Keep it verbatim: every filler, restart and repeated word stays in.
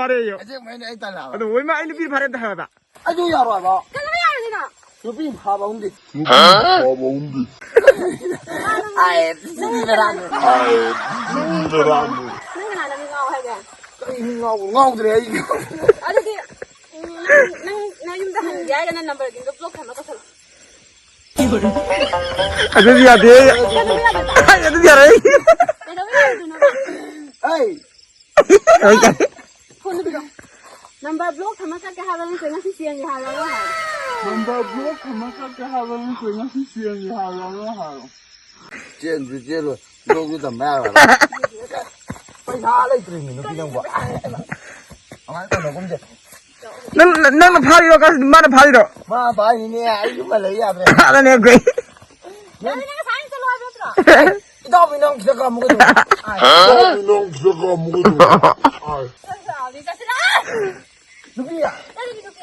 ꯐꯥꯔꯦꯌꯣ꯫ ꯑꯁꯦꯡꯕꯩꯅꯦ ꯑꯩ ꯇꯜꯂꯦ ꯍꯥꯏꯕ꯫ ꯑꯗꯣ ꯃꯣꯏ ꯃꯥ ꯑꯩ ꯅꯨꯄꯤ ꯐꯥꯔꯦ ꯑꯝꯇ ꯍꯥꯏꯌꯣꯕ꯫ ꯑꯗꯨ ꯌꯥꯔꯣꯏ ꯍꯥꯏꯕ꯫ ꯀꯩꯗꯧꯕ ꯌꯥꯔꯣꯏꯗꯣꯏꯅꯣ? ꯅꯨꯄꯤ ꯐꯥꯕ ꯍꯧꯅꯗꯦ꯫ ꯍꯥ? ꯐꯥꯕ ꯍꯧꯅꯗꯦ꯫ ꯑꯥꯏ, ꯁꯤꯗꯤ ꯕꯦꯔꯥꯅꯤ꯫ ꯑꯥꯏ, ꯁꯤꯗꯤ ꯕꯦꯔꯥꯅꯤ꯫ ꯅꯪ ꯀꯅꯥꯅ ꯃꯤ ꯉꯥꯎ ꯍꯥꯏꯒꯦ? ꯀꯔꯤ ꯃꯤ ꯉꯥꯎꯕ? ꯉꯥꯎꯗ꯭ꯔꯦ ꯑꯩ꯫ ꯑꯗꯨꯗꯤ, ꯎꯝ, ꯅꯪ, ꯅꯪ, ꯅꯪ ꯌꯨꯝꯗ ꯍꯟꯒꯦ ꯍꯥꯏꯔꯒꯅ number ꯒꯤꯗꯣ block ꯊꯝꯃ ꯀꯛꯊꯠꯂꯣ꯫ ꯑꯗꯨꯗꯤ ꯌꯥꯗꯦ꯫ ꯀꯩꯗꯧꯕ ꯌꯥꯗꯣꯏꯕ? ꯑꯩ ꯑꯗꯨꯗꯤ ꯌꯥꯔꯣꯏ꯫ ꯀꯩꯗꯧꯕ ꯌꯥꯔꯣꯏꯗꯣꯏꯅꯣꯕ? ꯑꯩ꯫ ꯍꯣꯏ, ꯌꯥꯔꯦ꯫ ꯐꯣꯟꯗꯣ ꯄꯤꯔꯛꯑꯣ꯫ Number block ꯊꯝꯃ ꯆꯠꯀꯦ ꯍꯥꯏꯕ ꯅꯠꯇ꯭ꯔꯣ? ꯉꯁꯤ ꯆꯦꯟꯒꯦ ꯍꯥꯏꯕ ꯑꯃ ꯍꯥꯏ꯫ Number block ꯊꯝꯃ ꯆꯠꯀꯦ ꯍꯥꯏꯕ ꯅꯠꯇ꯭ꯔꯣ? ꯉꯁꯤ ꯆꯦꯟꯒꯦ ꯍꯥꯏꯕ ꯑꯃ ꯍꯥꯏ꯫ ꯆꯦꯟꯁꯨ ꯆꯦꯜꯂꯣꯏ꯫ Blockꯁꯨ ꯊꯝꯕ ꯌꯥꯔꯣꯏ꯫ ꯄꯩꯁꯥ ꯂꯩꯇ꯭ꯔꯦꯃꯤ ꯅꯨꯄꯤ ꯅꯪꯕꯣ꯫ ꯀꯃꯥꯏꯅ ꯇꯧꯅꯒꯨꯝꯁꯦ? ꯅꯪ, ꯅꯪꯅ ꯐꯥꯔꯤꯔꯣ? ꯀꯥꯏ-, ꯃꯥꯅ ꯐꯥꯔꯤꯔꯣ? ꯃꯥ ꯐꯥꯔꯤꯅꯦ, ꯑꯩ ꯌꯨꯝꯗ ꯂꯩ ꯌꯥꯗ꯭ꯔꯦ꯫ ꯐꯥꯔꯅꯦ ꯑꯩꯈꯣꯏ꯫ ꯅꯪ ꯉꯁꯥꯏ ꯆꯠꯂꯣ ꯍꯥꯏꯕ ꯅꯠꯇ꯭ꯔꯣ? ꯏꯇꯥꯎꯕꯤ ꯅꯪ ꯁꯤꯗ ꯀꯥꯃꯨꯒꯗꯧꯕ꯫ ꯏꯇꯥꯎꯕꯤ ꯅꯪ ꯁꯤꯗ ꯀꯥꯃꯨꯒꯗꯧꯕ꯫ ꯆꯠꯁꯤꯔꯥ? ꯅꯨꯄꯤ꯫ ꯅꯪꯒꯤ ꯅꯨꯄꯤ꯫